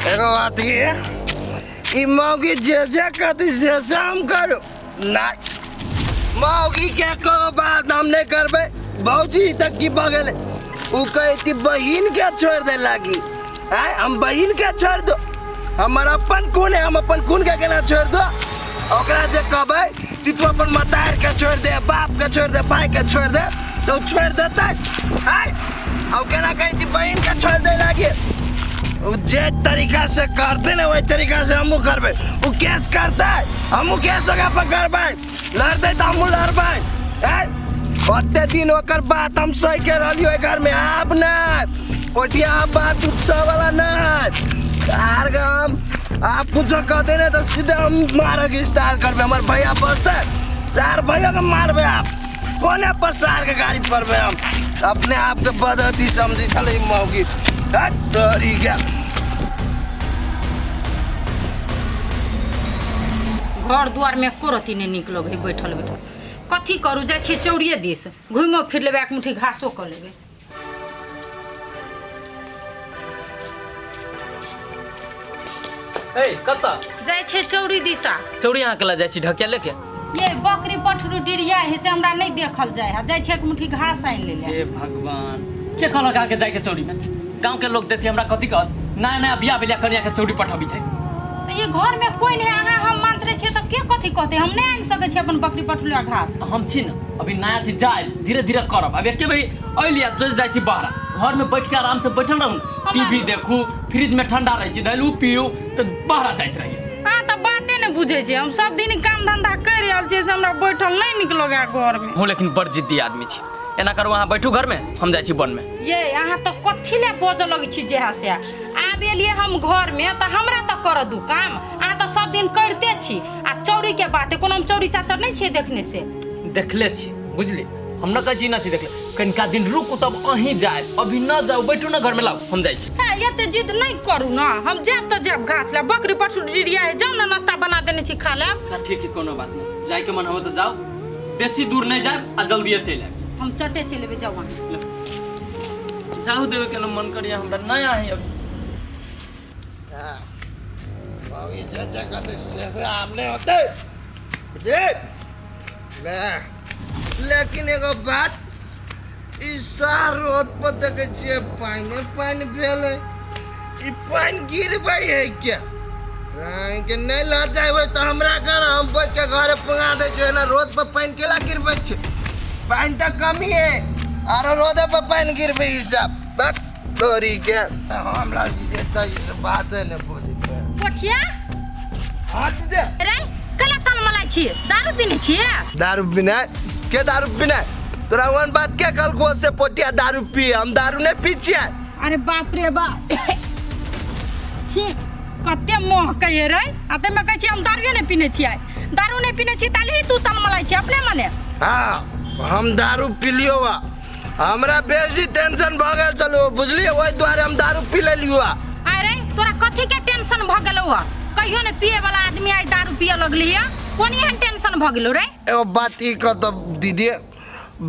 एगो बात ये ई मौगी जे जे कहती से से हम करू नहीं मौगी के कोनो बात हम नहीं करबै भौजी तक की भऽ गेलै उ कहती बहिन के छोड़ दे लागी आय हम बहिन के छोड़ दो हमर अपन खून है हम अपन खून के केना छोड़ दो ओकरा जे कहबै कि तू अपन मतार के छोड़ दे बाप के छोड़ दे भाई के छोड़ दे तो उ छोड़ देतै आय आ केना कहै बहिन के छोड़ दे लागी उ जे तरीका से करते ने वही तरीका से हमहू करबै उ केस करतै हमहू केस ओकरा पर करबै लड़तै तऽ हमहू लड़बै आय ओते दिन ओकर बात हम सही के रहलियो घर में आब नहि ओटिया बात उत्साह वाला नहीं आर हम आप कुछ कहते ने तो सीधे हम मारे के स्टार्ट करबे हमर भैया बसते चार भैया के मारबे आप कोने पसार के गाड़ी पड़बे हम अपने आप के बदती समझी छले मौगी हट तोरी के घर दुआरमे एको रत्ती नहि नीक लगै है बैठल बैठल कथी करू जाइ छियै चौरिये दिस घुमिओ फिर लेबै एक मुट्ठी घासो कऽ लेबै ए कतऽ जाइ छै चौरी दिशा चौरी अहाँ के लऽ जाइ छी ढकिया लेके ये बकरी पठरू डिरिया है से हमरा नहीं देखल जाय है जाइ छै एक मुट्ठी घास आनि ले हे भगवान के कहलक अहाँके जाइके चौरी में गाँव के लोग देखती हमरा कथी कहत नया नया बियाह भेल कनिया के चौरी पठबी छै तऽ ये घर में कोई नहीं अहाँ हम मानते रहे छियै तब के कथी कहते हम नहीं आनि सकै छियै अपन बकरी पठरू घास हम छी ने अभी नया छी जाय धीरे धीरे करब अब एके बेरी अइली आ चलि जाइ छी बाहर घर में बैठ के आराम से बैठल रहू टीवी देखू फ्रिज में ठंडा रहै छै धैल उ पीयू तऽ बाहर जाइत रहिए अहाँ तऽ बाते नहि बुझै छियै हम सब दिन काम धंधा करि रहल छियै से हमरा बैठल नहि नीक लगैए घरमे हम लेकिन बड़ जिद्दी आदमी छी एना करू अहाँ बैठू घर में हम जाइ छी वन में ये अहाँ तऽ कथी लए बजऽ लगै छी जेहा से आब एलियै हम घरमे तऽ हमरा तऽ करऽ दू काम अहाँ तऽ सब दिन करिते छी आ चौरीके बात कोनो हम चौरी चाचर नहि छियै देखने से देखले छी बुझली हम न कहै छी न छी देखले कनिका दिन रुकू तब अहीं जायब अभी न जाउ बैठू न घर में लाउ हम जाइ छी हे एते जिद नहि करू ने हम जायब तऽ जायब घास लए बकरी पठू डिरिया है जाउ ने नाश्ता बना देने छी खा लेब अच्छा ठीक है कोनो बात नहीं जाइके मन हो तऽ जाउ बेसी दूर नहीं जायब आ जल्दिए चलि आयब हम चटे चलि एबै जाउ अहाँ जाउ देवे के मन करिए हमरा नहीं आही अभी बाबू जे जे कहते से से आम नहीं होते जे ले लेकिन एगो बात ई सार रोड पर देखे छियै पानि पानि भेल है ई पानि गिरबै है क्या के नहि लऽ जायबै तऽ हमरा घर हम बैठ के घरे पुगा दै छियै एना रोड पर पानि केला गिरबै छै पानि तऽ कमी है आरो रोडे पर पानि गिरबै ई सब बस तोरी के हमरा जे तऽ ई सब बाते नहि बुझबै पोठिया हाथ दे रे कला तल मलाई छियै दारू पीने छियै दारू पीना के दारू पीना तोरा वन बात के कल को से पोटिया दारू पी हम दारू नहीं पी छियै अरे बाप रे बाप छी कते मोह कहिए रे आ ताहिमे कहै छियै हम दारुए नहि पीने छियै दारू नहि पीने छियै ताले ही तू तलमलाइ छियै अपने मने हाँ हम दारू पी लियो बा हमरा बेसी टेंशन भऽ गेल छलो बुझलियै ओहि दुआरे हम दारू पी लेलियो आ अरे तोरा कथी के टेंशन भऽ गेलौ हँ कहियो ने पिए वाला आदमी आइ दारू पिए लगली हँ कोन एहन टेंशन भऽ गेलौ रे एगो बात ई कह दीदी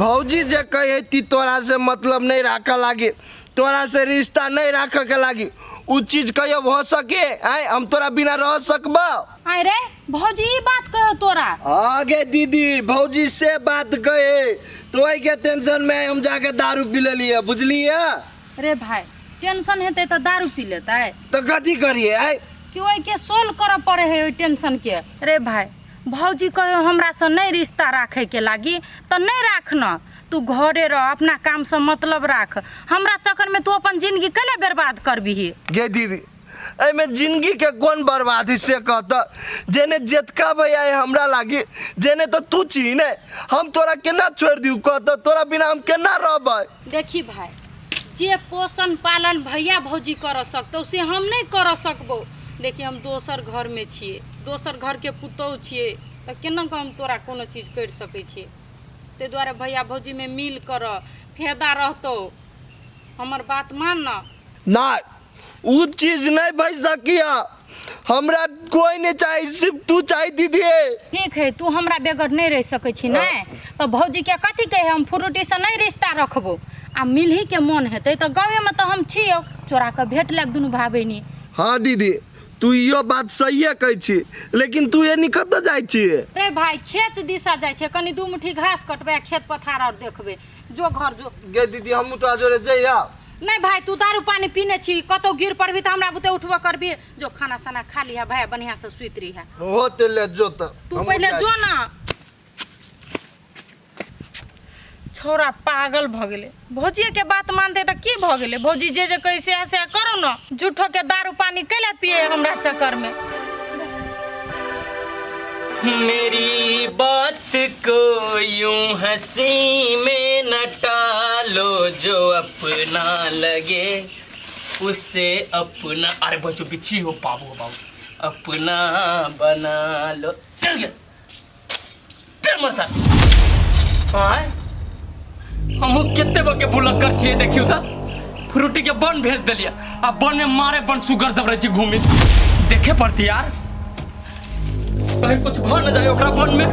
भौजी जे कहै ती तोरा से मतलब नहीं राखऽ लागी तोरा से रिश्ता नहीं राखऽ के लागी उ चीज कहियो हो सके आय हम तोरा बिना रह सकबो आय रे भौजी ई बात कहो तोरा आगे दीदी भौजी से बात कहे तो ओहि के टेंशन में हम जाके दारू पी लेलिए बुझलिए रे भाई टेंशन हेतै तऽ दारू पी लेतै तो कथी करिए आय कि ओहिके सोल्व करऽ पड़े है ओहि टेंशन के रे भाई भौजी कहियो हमरासँ नहि रिश्ता राखैके लागी तऽ नहि राख न तू घरे रह अपना कामसँ मतलब राख हमरा चक्करमे तू अपन जिंदगी कैले बर्बाद करबिही गे दीदी एहिमे जिंदगीके कोन बर्बादी से कह तऽ जेने जेतका भैया है हमरा लागी जेने तऽ तू छी ने हम तोरा केना छोड़ि दियौ कह तऽ तोरा बिना हम केना रहबै देखी भाई जे पोषण पालन भैया भौजी कर सकतौ से हम नहि कर सकबौ देखी हम दोसर घरमे छियै दोसर घरके पुतोहु छियै तऽ केना कऽ हम तोरा कोनो चीज करि सकै छियै ताहि दुआरे भैया भौजीमे मिल कर फायदा रहतौ हमर बात मान न नहि उ चीज नहीं भई सकिया हमरा कोई नहीं चाहिए सिर्फ तू चाहिए दीदी ठीक है तू हमरा बेगर नहीं रह सकै छी ने तऽ भौजी के कथी कहे हम फ्रूटी से नहीं रिश्ता रखबो आ मिलहीके मोन हेतै तऽ गाँवेमे तऽ हम छियौ, चोरा कऽ भेट लेब दुनू भाय बहिनी। हाँ दीदी, तू इहो बात सहिए कहै छी, लेकिन तू एनी कतऽ जाइ छी? रे भाई, खेत दिशा जाइ छै, कनि दू मुट्ठी घास कटबै आ खेत पथार आओर देखबै। जो घर जो। गे दीदी, हमहूँ तोरा जोरे जइया। नहीं भाई, तू दारू पानी पीने छी, कतौ गिर पड़बी तऽ हमरा बुते उठबो करबी। जो खाना साना खा लिहा भाई, बढ़िया से सुति रहिहा। होते ले जो तऽ। तू हमहूँ पहिले जाइ जो ना। छौड़ा पागल भऽ गेलै, भौजिए के बात मानतै तऽ की भऽ गेलै? भौजी जे जे कहै सएह सएह करू ने। झूठो के दारू पानी कैला पिए हमरा चक्कर में। मेरी बात को यूं हंसी में न टालो, जो अपना लगे उससे अपना। अरे बच्चों बिच्छी हो बाबू, हो बाबू, अपना बना लो। चल गया चल मर साथ। आय हमहूँ कते बके भुलक्कर छियै, देखियौ तऽ फ्रूटी के बन भेज देलियै आ बन में मारे बन सुगर सब रहै छै घूमे, देखे पड़ती यार, कहीं कुछ भऽ न जाए ओकरा बन में।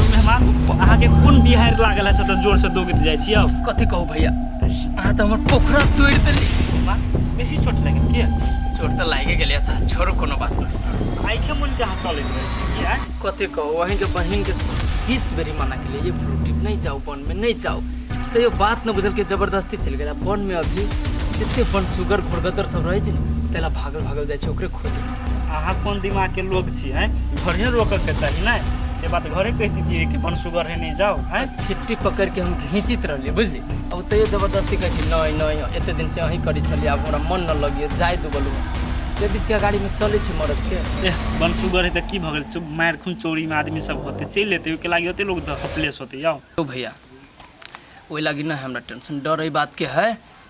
मेहमान, अहाँके कोन बिहार लागल है से तऽ जोरसँ दौगैत जाइ छी आब? कथी कहू भैया, अहाँ तऽ हमर पोखरा तोड़ि देली। मेहमान, बेसी चोट लागल के? चोट तऽ लागि गेलै। अच्छा छोड़ू, कोनो बात नहि। आँखे मुनि के अहाँ चलैत रहै छी किया? कथी कहू, अहीँके बहिनके 20 बेरी मना केलियै, ये फ्रूटी नहि जाउ, वन में नहि जाउ, तैयो बात नहि बुझलकै, जबरदस्ती चलि गेल। आ वन में अभी एते वन सुगर घोरगदर सब रहै छै ने, तैला भागल भागल जाइ छै ओकरे खोजे। अहाँ कोन दिमागके लोक छी हैं? घरे रोकऽके चाही ने, से बात घरे कहि दितियै कि वन सुगर है, नहि जाउ हैं। छिट्टी पकड़ि के हम घींचित रहलियै बुझली, अब तैयो जबरदस्ती कहै छी नहि नहि, एते दिन से अहीं करै छलियै, आब हमरा मन न लगिए, जाय दू। बोलू लेडीजके गाड़ीमे चलै छै मरदके। एह, वन सुगर है तऽ की भऽ गेल? चुप, मारि खून चोरीमे आदमी सब होतै, चलि एतै, ओहिके लागि ओते लोक हपलेस होतै यौ? यौ भैया, ओहि लागि नहि हमरा टेंशन, डर एहि बातके है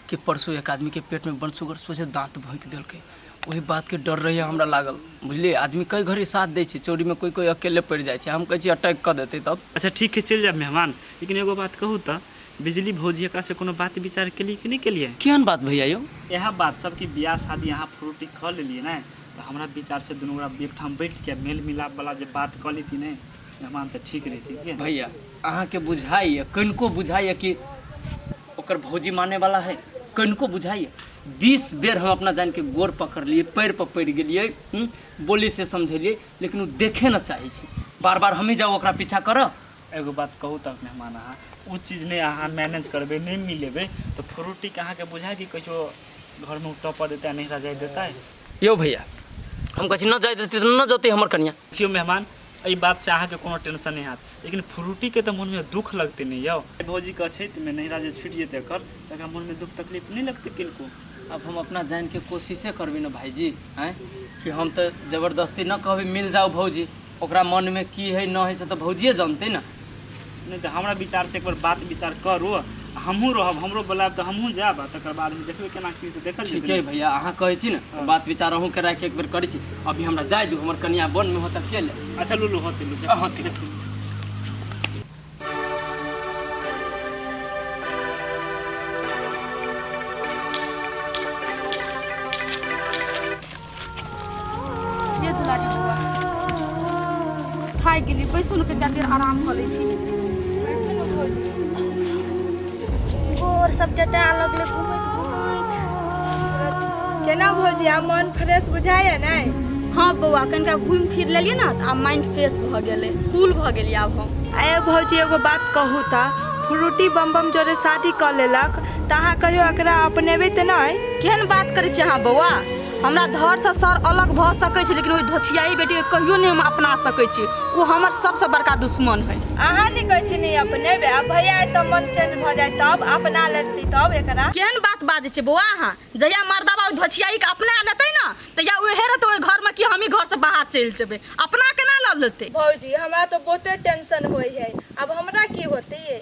कि परसू एक आदमीके पेटमे बन सुगर सोझे दाँत भोँकि देलकै, ओहि बातके डर रहैए हमरा लागल बुझलियै। आदमी कई घड़ी साथ दै छै, चोरीमे कोइ कोइ अकेले पड़ि जाइ छै, हम कहै छी अटैक कऽ देतै तब। अच्छा ठीक है, चलि जायब मेहमान, लेकिन एगो बात कहू तऽ, बिजली भौजी एकरा से कोनो बात विचार केलियै कि नहि केलियै? केहन बात भैया यौ? इएह बात सब कि बियाह शादी अहाँ फ्रूटी कऽ लेलियै ने, तऽ हमरा विचार से दुनू गोरा एकठाम बैठ के मेल मिलाप वाला जे बात कऽ लेती ने मेहमान, तऽ ठीक रहितै की? भैया, अहाँके बुझाइए, कनिको बुझाइए कि ओकर भौजी माने वाला है? कनिको बुझाइए? 20 बेर हम अपना जानके गोर पकड़लियै, पैर पर पड़ि गेलियै, बोली से समझेलियै, लेकिन ओ देखे न चाहै छै। बार बार हमही जाउ ओकरा पीछा करऽ। एगो बात कहू तऽ मेहमान, अहाँ ओ चीज नहि अहाँ मैनेज करबै, नहि मिलेबै, तऽ फ्रूटीके अहाँके बुझाय कि कहियो घरमे ओ टपऽ देतै आ नहिरा जाय देतै? यौ भैया, हम कहै छी न जाय देतै तऽ न जतै हमर कनिया। देखियौ मेहमान, एहि बातसँ अहाँके कोनो टेंशन नहि हैत, लेकिन फ्रूटीके तऽ मोनमे दुःख लगतै ने यौ? भौजीके अछैतमे नहिरा जे छुटि जेतै एकर, तऽ एकरा मोनमे दुःख तकलीफ नहि लगतै किनको? अब हम अपना जानके कोशिशे करबै ने भाइजी, आँय, कि हम तऽ जबरदस्ती न कहबै मिल जाउ भौजी, ओकरा मनमे की है न है से तऽ भौजिए जानतै ने। नहि तऽ हमरा विचारसँ एक बेर बात विचार करू, हमहूँ रहब, हमरो बोलायब तऽ हमहूँ जायब, आ तकर बादमे देखबै केना की हेतै, देखल जेतै। ठीके ने भैया, अहाँ कहै छी ने, बात विचार अहूँके राखि एक बेर करै छी। अभी हमरा जाय दू, हमर कनिया बनमे होत अकेले। अच्छा लूलू, होतै लू। होतै। देखियौ। ये दुलारी बौआ, थाकि गेली, बैसू ने कनिटा देर, आराम कऽ लै छी। गोर सब टटा लगलै घुमैत घुमैत। केना भौजी, आब मन फ्रेश बुझाइए ने? हाँ बौआ, कनिका घुमि फिर लेलियै ने तऽ आब माइंड फ्रेश भऽ गेलै, कूल भऽ गेलियै आब हम। आए भौजी, एगो बात कहू तऽ, फ्रूटी बम बम जोरे शादी कऽ लेलक तऽ अहाँ कहियो एकरा अपनेबै तऽ नहि? केहन बात करै छियै अहाँ बौआ? हमरा धरसँ सर अलग भऽ सकै छै, लेकिन ओहि धोछियाई बेटीके कहियो नहि हम अपना सकै छी। ओ हमर सबसँ बड़का दुश्मन है। अहाँ नहि कहै छी नहि अपनेबै, आ भैया तऽ मन चेंज भऽ जाय तब अपना लेती तब एकरा? केहन बात बाजै छियै बौआ अहाँ? जहिया मर्दाबा ओहि धोछियाईके अपना लेतै ने, तहिया उहे रहतै ओहि घरमे कि हमही घरसँ बाहर चलि जेबै। अपना केना लऽ लेतै? भौजी, हमरा तऽ बहुते टेंशन होइ है, आब हमरा की होतै?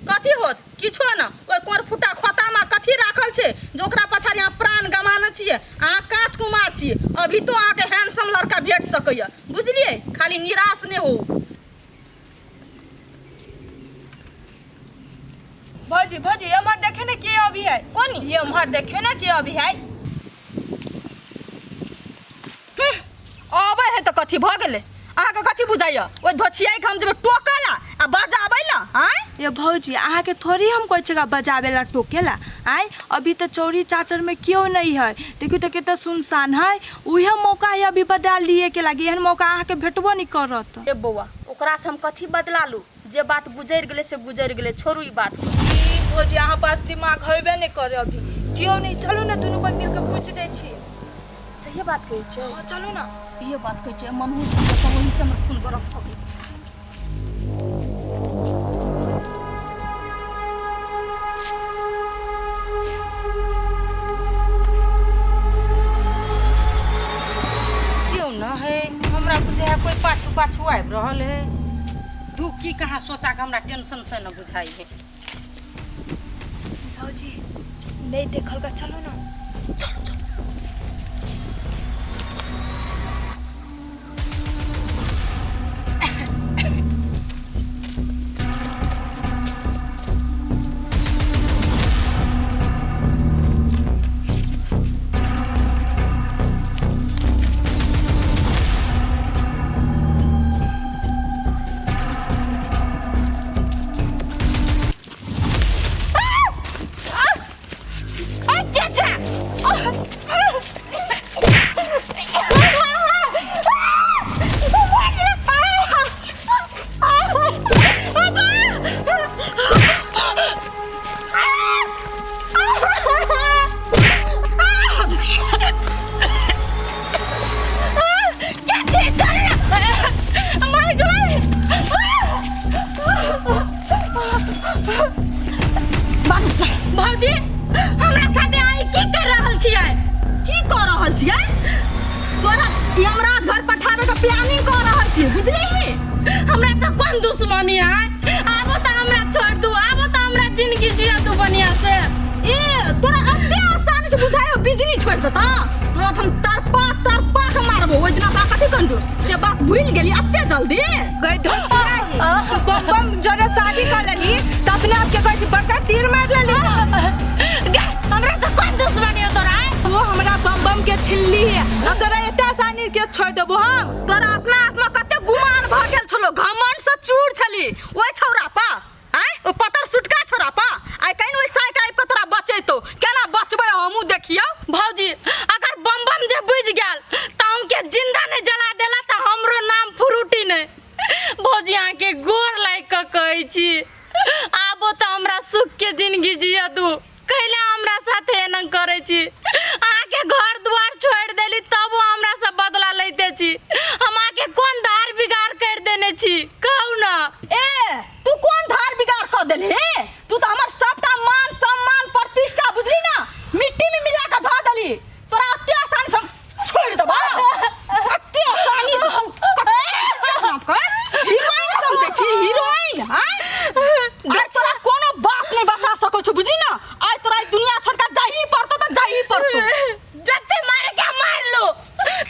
कथी होत? किछो न। ओहि कोरफुटा खोतामे कथी राखल छै जे ओकरा पछाड़ी अहाँ प्राण गमाने छियै? अहाँ काँच कुमार छियै, अभी तो अहाँके हैंडसम लड़का भेट सकैए, बुझलियै? खाली निराश नहि होउ। भौजी, भौजी, एम्हर देखियौ ने के अभी है। कोन? ये एम्हर देखियौ ने के अभी है। कथी भऽ गेलै? अहाँके कथी बुझाइया ओहि धोछियाके हम जेबै टोकला आ बजाबै ला? आँय ये भौजी, अहाँके थोड़ी हम कहै छियै बजाबे ला टोकेला। आँय, अभी तऽ चौरी चाचर में केओ नहीं है, देखियौ तऽ कते सुनसान है। उहे मौका है अभी बदला लिए के लागी, एहन मौका अहाँके भेटबो नहीं करत। ए बौआ, ओकरा से हम कथी बदला लू? जे बात गुजरि गेलै से गुजरि गेलै, छोड़ू ई बात। ई भौजी, अहाँ पास दिमाग हेबे नहीं करे। अभी केओ नहीं, चलू ने दुनू कोई मिलके पूछ दै छी। सही बात कहै छै। हाँ, चलू ना। इहे बात कहै छै मनहूस सब, ओही से हमर खून गरम भऽ गेलै। क्यों न है, हमरा बुझाइ है कोई पाछू पाछू आबि रहल है। दुख की कहाँ सोचा के हमरा टेंशन से न बुझाइ है। भौजी, नहीं देखल का, चलू ना। चलू चलू। के छै? भौजी, हमरा साथे अहाँ की कर रहल छियै? की कऽ रहल छियै? तोरा यमराज घर पठाबे के प्लानिंग कऽ रहल छियै, बुझलिही? हमरा से कोन दुश्मनी है? आबो तऽ हमरा छोड़ दू, आबो तऽ हमरा जिंदगी जिया दू बढ़िया से। ए, तोरा एते आसानी से बुझाइ हो बिजली छोड़ि देता? तोरा तऽ हम तड़पा तड़पा के मारबो। ओहि दिना तोरा कथी कहलू से बात भूलि गेली एते जल्दी? गई धोचिया, बम बम जरे शादी कर लेली त अपने आप के कहै छी बड़का तीर मार लेली। गे, हमरा से कोन दुश्मनी है तोरा? वो हमरा बम बम के छिल्ली है, अब तोरा एते आसानी के छोड़ देबो हम? तोरा अपना आप में कते गुमान भऽ गेल छलो, घमंड से चूर छली ओहि छौड़ा पा। आँय, ओ पतर सुटका छौड़ा पा। आइ कहीं ओहि साइक आबि कऽ तोरा बचेतौ, केना बचबै हमहूँ देखियौ। भौजी, अगर बम बम जे बुझि गेल तऽ अहूँके जिंदा नहि जला देला तऽ हमरो नाम फ्रूटी नहि। भौजी, अहाँके गोर लागि कऽ कहै छी, आबो तऽ हमरा सुख के जिंदगी जिय दू। कैला हमरा साथे एना करै छी? अहाँके घर द्वार छोड़ि देली तबो हमरा से बदला लैते छी। हम अहाँके कोन धार बिगाड़ करि देने छी, कहू ने? ए, तू कोन धार बिगाड़ कऽ देलही? तू तऽ हमर सबटा मान सम्मान प्रतिष्ठा, बुझली ना, मिट्टी में मिला कऽ धऽ देली। तोरा एते आसानी से हम छोड़ि देबा? एते आसानी से हम हीरोइन समझै छी हीरोइन? आँय, आइ तोरा कोनो बाप नहि बचा सकै छौ, बुझली ना? आइ तोरा ई दुनिया छोड़ कऽ जाही पड़तौ तऽ जाही पड़तौ। जते मारे के मार लो,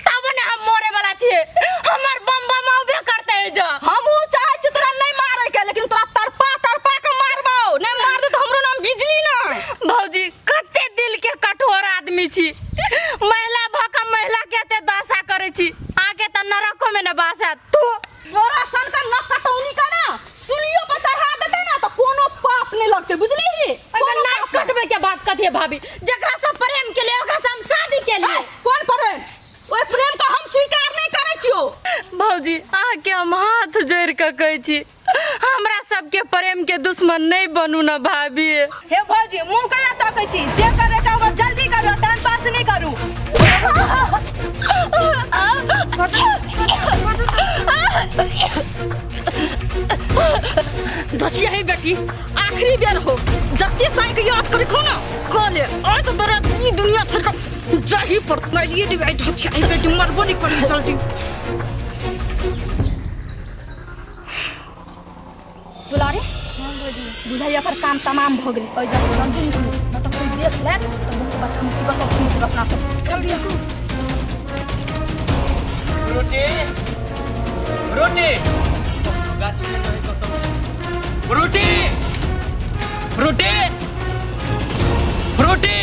तब ने हम मरे वाला छियै। हमर बम बम आबे करते है जा। हमहूँ चाहै छी तोरा नहि मारे के, लेकिन तोरा तड़पा तड़पा के मारबौ। नहि मार दे तऽ हमरो नाम बिजली नहि। भौजी, कते दिल के कठोर आदमी छी। महिला भऽ कऽ महिला के एते दशा करै छी। अहाँके तऽ नरको में ने बास हैत तू। तोरा सन के नख कटौनी के ना सुलियो पर चढ़ा देतै ना तऽ कोनो पाप नहि लगतै, बुझलिही? ओहिमे नाक कटबै के बात कथी है भाभी? जकरा से प्रेम केलियै ओकरा से हम शादी केलियै। ए, कोन प्रेम? ओहि प्रेम के हम स्वीकार नहि करै छियौ। भौजी, अहाँके हम हाथ जोड़ि कऽ कहै छी, हमरा सबके प्रेम के दुश्मन नहीं बनू ना भाभी। हे भौजी, मुंह कला तकै छी? जे करे के होगा जल्दी करू, टाइम पास नहीं करू। दसिया ही बेटी, आखिरी बेर हो, जते साई के याद करी खो ना कले आइ तो तोरा ई दुनिया छोड़ के जाही पर मरिए देबै धोचिया ही बेटी, मरबो नहीं करी जल्दी। दुलारे, बुझाइया पर काम तमाम भ गेलै। ओइ जब जल्दी निकलू, न तऽ कोई देख लेत तऽ बहुत बड़का मुसीबत हो फंसि अपना सब। जल्दी निकलू। रोटी रोटी गाछी में रहे कतौ। रोटी रोटी रोटी।